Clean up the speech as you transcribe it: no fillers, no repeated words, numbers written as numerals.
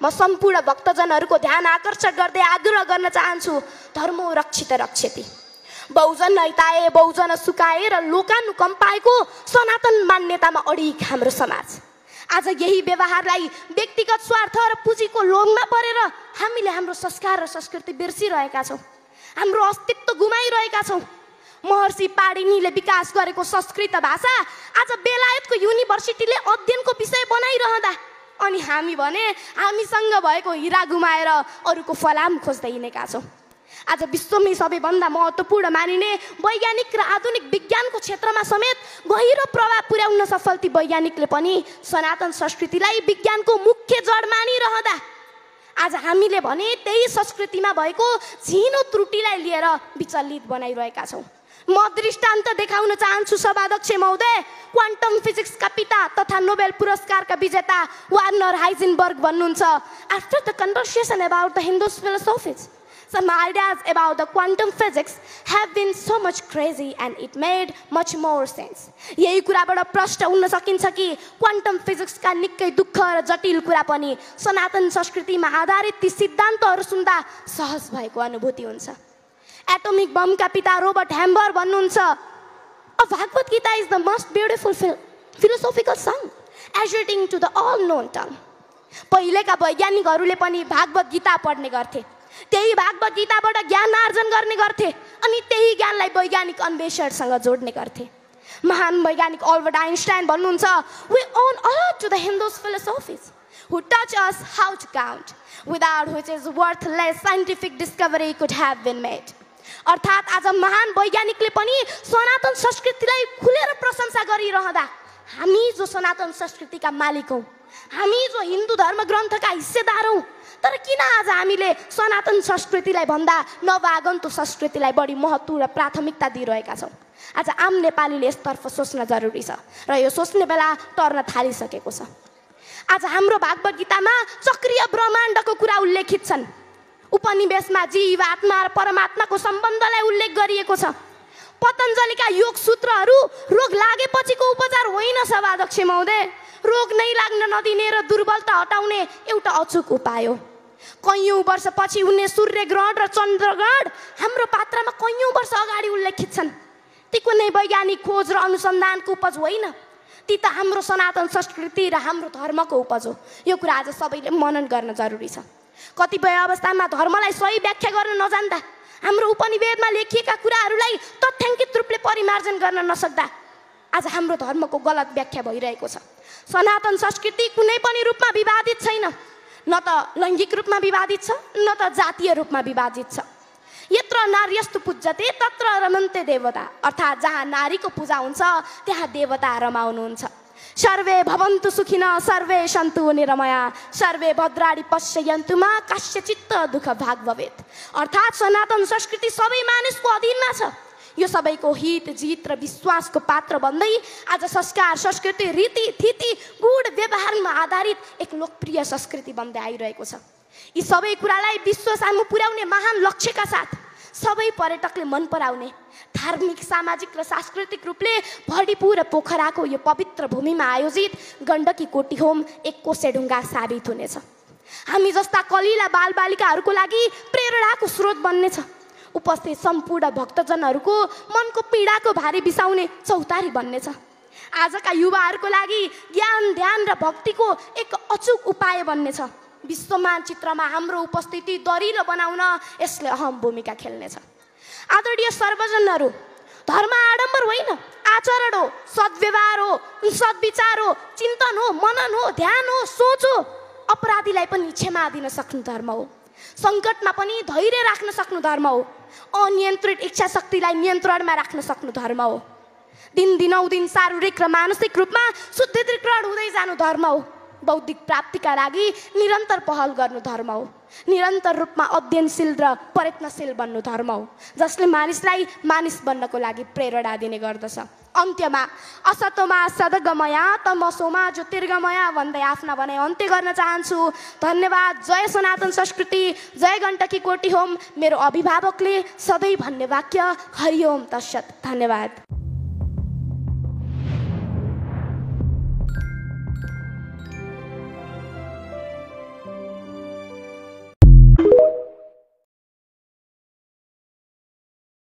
म सम्पूर्ण भक्तजनहरूको ध्यान आकर्षण गर्दै आग्रह गर्न चाहन्छु, धर्मो रक्षित रक्षति। बहुजन हिताए बहुजन सुकाए र लोकानुकम्पाएको सनातन मान्यतामा अडिग हाम्रो समाज। आज यही व्यवहारलाई व्यक्तिगत स्वार्थ र पुँजीको लोभमा परेर हामीले हाम्रो संस्कार र संस्कृति बिर्सिरहेका छौँ, हाम्रो अस्तित्व गुमाइरहेका छौँ। महर्षि पाणिनीले विकास गरेको संस्कृत भाषा आज बेलायतको युनिभर्सिटीले अध्ययनको विषय बनाइरहँदा अनि हामी भने हामीसँग भएको हिरा गुमाएर अरूको फलाम खोज्दै हिँडेका छौँ। आज विश्वमै सबैभन्दा महत्त्वपूर्ण मानिने वैज्ञानिक र आधुनिक विज्ञानको क्षेत्रमा समेत गहिरो प्रभाव पुर्याउन सफल ती वैज्ञानिकले पनि सनातन संस्कृतिलाई विज्ञानको मुख्य जड मानिरहँदा आज हामीले भने त्यही संस्कृतिमा भएको झिनो त्रुटिलाई लिएर विचलित बनाइरहेका छौँ। म दृष्टान्त देखाउन चाहन्छु सभाध्यक्ष महोदय। क्वान्टम फिजिक्सका पिता तथा नोबेल पुरस्कारका विजेता वार्नर हाइजेनबर्ग भन्नुहुन्छ, after the conversation about the Hindus philosophies, some ideas about the quantum physics have been so much crazy and it made much more sense. यही कुराबाट प्रष्ट हुन सकिन्छ कि क्वान्टम फिजिक्सका निकै दुःख र जटिल कुरा पनि सनातन संस्कृतिमा आधारित ती सिद्धान्तहरू सुन्दा सहज भएको अनुभूति हुन्छ। एटोमिक बमका पिता रोबर्ट हैम्बर भन्नुहुन्छ, A Bhagavad Gita is the most beautiful philosophical song, adjuring to the all-known tongue. पहिलेका वैज्ञानिकहरूले पनि भागवत गीता पढ्ने गर्थे, त्यही भागवत गीताबाट ज्ञान आर्जन गर्ने गर्थे अनि त्यही ज्ञानलाई वैज्ञानिक अन्वेषणसँग जोड्ने गर्थे। महान वैज्ञानिक अल्बर्ट आइन्स्टाइन भन्नुहुन्छ, We owe a lot to the Hindus' philosophies who teach us how to count, without which is worthless scientific discovery could have been made. अर्थात् आज महान वैज्ञानिकले पनि सनातन संस्कृतिलाई खुलेर प्रशंसा गरिरहँदा हामी जो सनातन संस्कृतिका मालिक हौँ, हामी जो हिन्दू धर्म ग्रन्थका हिस्सेदार हौँ, तर किन आज हामीले सनातन संस्कृतिलाई भन्दा नवागन्तुक संस्कृतिलाई बढी महत्त्व र प्राथमिकता दिइरहेका छौँ? आज आम नेपालीले यसतर्फ सोच्न जरुरी छ र यो सोच्ने बेला टर्न थालिसकेको छ। आज हाम्रो भागवत गीतामा चक्रीय ब्रह्माण्डको कुरा उल्लेखित छन्। उपनिवेशमा जीव, आत्मा र परमात्माको सम्बन्धलाई उल्लेख गरिएको छ। पतञ्जलिका योग सूत्रहरू रोग लागेपछिको उपचार होइन सभाध्यक्ष महोदय, रोग नै लाग्न नदिने र दुर्बलता हटाउने एउटा अचूक उपाय हो। कैयौँ वर्षपछि हुने सूर्य ग्रहण र चन्द्र ग्रहण हाम्रो पात्रमा कैयौँ वर्ष अगाडि उल्लेखित छन्। ती कुनै वैज्ञानिक खोज र अनुसन्धानको उपज होइन, ती त हाम्रो सनातन संस्कृति र हाम्रो धर्मको उपज हो। यो कुरा आज सबैले मनन गर्न जरुरी छ। कतिपय अवस्थामा धर्मलाई सही व्याख्या गर्न नजान्दा हाम्रो उपनिवेदमा लेखिएका कुराहरूलाई तथ्याङ्कित रूपले परिमार्जन गर्न नसक्दा आज हाम्रो धर्मको गलत व्याख्या भइरहेको छ। सनातन संस्कृति कुनै पनि रूपमा विवादित छैन, न त लैङ्गिक रूपमा विवादित छ, न त जातीय रूपमा विवादित छ। यत्र नार्यस्तु पूज्यते तत्र रमन्ते देवता, अर्थात् जहाँ नारीको पूजा हुन्छ त्यहाँ देवता रमाउनुहुन्छ। सर्वे भवन्तु सुखिनः सर्वे सन्तु निरामया सर्वे भद्राणि पश्यन्तु मा कस्यचित् दुःख भाग भवेत्। अर्थात् सनातन संस्कृति सबै मानिसको अधीनमा छ। यो सबैको हित जित र विश्वासको पात्र बन्दै आज संस्कार, संस्कृति, रीति थिति, गुण व्यवहारमा आधारित एक लोकप्रिय संस्कृति बन्दै आइरहेको छ। यी सबै कुरालाई विश्व सामु पुर्याउने महान लक्ष्यका साथ सबै पर्यटकले मन पराउने धार्मिक, सामाजिक र सांस्कृतिक रूपले भरडीपुर र पोखराको यो पवित्र भूमिमा आयोजित गण्डकी कोटी होम एक कोसेढुङ्गा साबित हुनेछ। हामी जस्ता कलिला बालबालिकाहरूको लागि प्रेरणाको स्रोत बन्नेछ। उपस्थित सम्पूर्ण भक्तजनहरूको मनको पीडाको भारी बिसाउने चौतारी बन्नेछ। आजका युवाहरूको लागि ज्ञान, ध्यान र भक्तिको एक अचूक उपाय बन्नेछ। विश्व मानचित्रमा हाम्रो उपस्थिति दरिलो बनाउन यसले अहम भूमिका खेल्नेछ। आदरणीय सर्वजनहरू, धर्म आडम्बर होइन, आचरण हो, सद्व्यवहार हो, सद्विचार हो, चिन्तन हो, मनन हो, ध्यान हो, सोच हो। अपराधीलाई पनि क्षमा दिन सक्नु धर्म हो। सङ्कटमा पनि धैर्य राख्न सक्नु धर्म हो। अनियन्त्रित इच्छा शक्तिलाई नियन्त्रणमा राख्न सक्नु धर्म हो। दिनदिनौदिन शारीरिक र मानसिक रूपमा शुद्धिकरण हुँदै जानु धर्म हो। बौद्धिक प्राप्तिका लागि निरन्तर पहल गर्नु धर्म हो। निरन्तर रूपमा अध्ययनशील र प्रयत्नशील बन्नु धर्म हो, जसले मानिसलाई मानिस बन्नको लागि प्रेरणा दिने गर्दछ। अन्त्यमा असतोमा सद्गमया तमसोमा ज्योतिर्गमया भन्दै आफ्ना भनाइ अन्त्य गर्न चाहन्छु। धन्यवाद। जय सनातन संस्कृति, जय गण्डकी कोटी होम। मेरो अभिभावकले सधैँ भन्ने वाक्य हरिओम तत्सत। धन्यवाद।